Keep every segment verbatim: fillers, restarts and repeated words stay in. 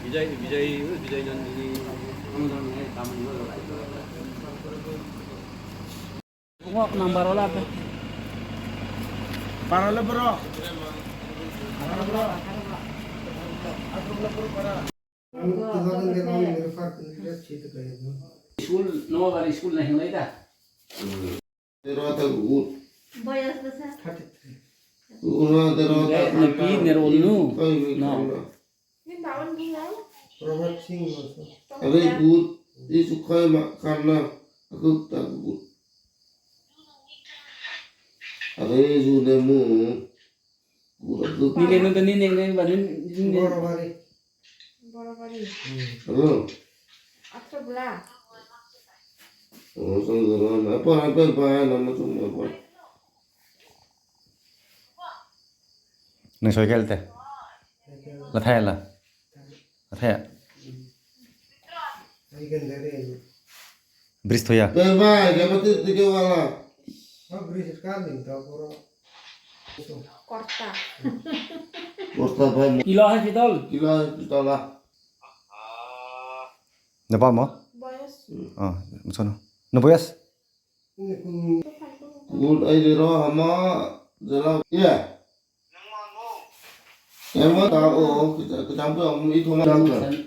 Vijay, Vijay, Vijay Nandini. Number wala ate. Para le bro. School, no, bari school na hinglai da. Tero ta gut. Boyos bwsa? Thirty three. Una tero ta. Ne pi ne rol nu. Koi mi no. Koi na. Ni bawan bung nang? Robert Singh also. Are gut. Isu koi ma karna. Aku ta gut. Are ju ne mu. Gut aku. Ni ne nu ta ni ne ne ba ni ni ne. Borobari. Borobari. Hmm. Hello. Atro bla. Oh, song doro na. Apa apa apa nama tu apa? Nang soi kel te. La thai la. La thai. Bris thoya. Bye bye, gaba tu tu ke wala. Oh, bris kan ni tau poro. Korta. Korta bhai. Kilo hospital. Kilo hospital ah. Napa mo? Boyos. Ah, misalnya. No boyos? Good idea ro hama jela. Iya. Emang tahu kita kita pun itu mah.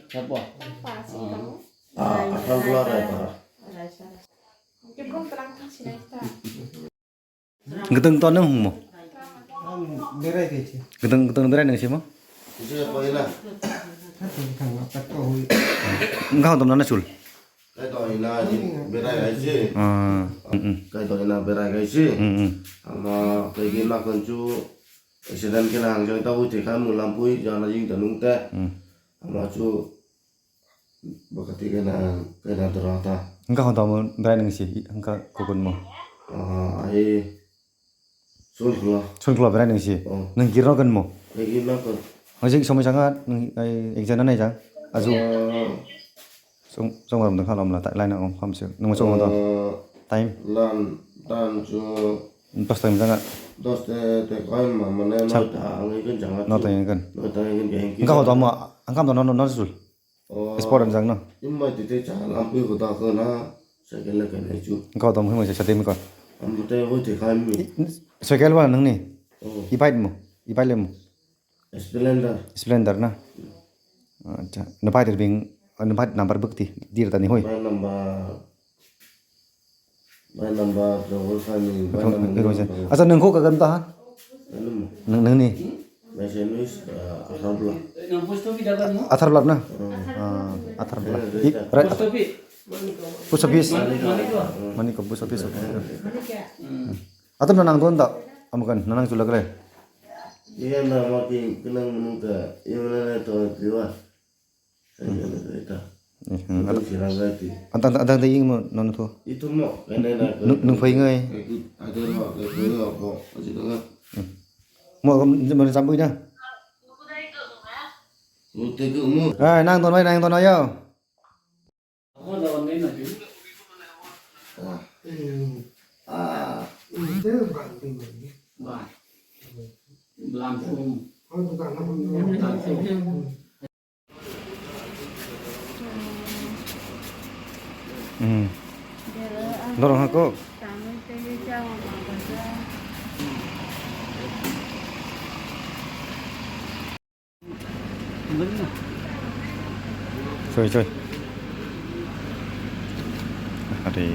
Siapa? Tanpa sih kamu. Ah, asal keluar ya para. Jepun terang sih naik ta. Gedeng to nang hungmo. Ang berai kaichi. Gedeng gedeng berai nang simo. Isi apa ila? Thang thang apa to hui. Engkau tom nana sul. Kai to ina ni berai kaichi. Ah. Mm. Kai to ina berai kaichi. Mm. Ama kai gin ma kanchu accident kena hangjang ta hui thekha mulam pui jana jing tanung te. Mm. Ama chu Bwkha twi gana, gana dora ta. Engkha hwn tamo berai nang si, engkha kokon mo. Ah, ai. Sun khlo. Sun khlo berai nang si. Oh. Nang girno kan mo. Ai girno kan. Hojik somoi sanga nang ai exam nai jang. Aju. Ah. Song song ram dang khalam la ta lai na ong kham se. Nang song do. Ah, time. Lan tan chu. Dos time janga. Dos te te koi ma mane. Sab- noi ta ang ikan janga. Noi ta ikan. Noi ta ikan ke. Engkha hwn tamo engkha hwn tamo no no sul. Oh. Sport ang jang no. Imai tete cha lampui ko ta ko na. Cycle le kan ai chu. Kau tong himai sa sate mi ko. Am te hoi te khai mi. Cycle ba nang ni. Oh. E-bike mo. E-bike le mo. Splendor. Splendor na. Acha. No pai der bing, no pai number bukti. Dir tani hoi. Pai number. Bai number, double five ni, bai number. Acha, nwng kho kagan ta ha? Nwng, nwng ni? Athar block. Athar block na? Ah, athar block. I, right. Post office. Manikpur post office. Atam na nang don da? Amukan na nang chula kle? Iya na maki kenang menung ta, iya mana na to piwa. Ada ada ada ing mo nono tho. Itu mo kene na. Nung phai ngai. Ada ro ke ko ko aji dong. Mo kam jemar jambui na. Ute ke mo. Ai nang ton bai nang ton ayo. Ah. Ah. Langsung. Langsung. Hmm. Norok ha kok. Sorry, sorry. Hari.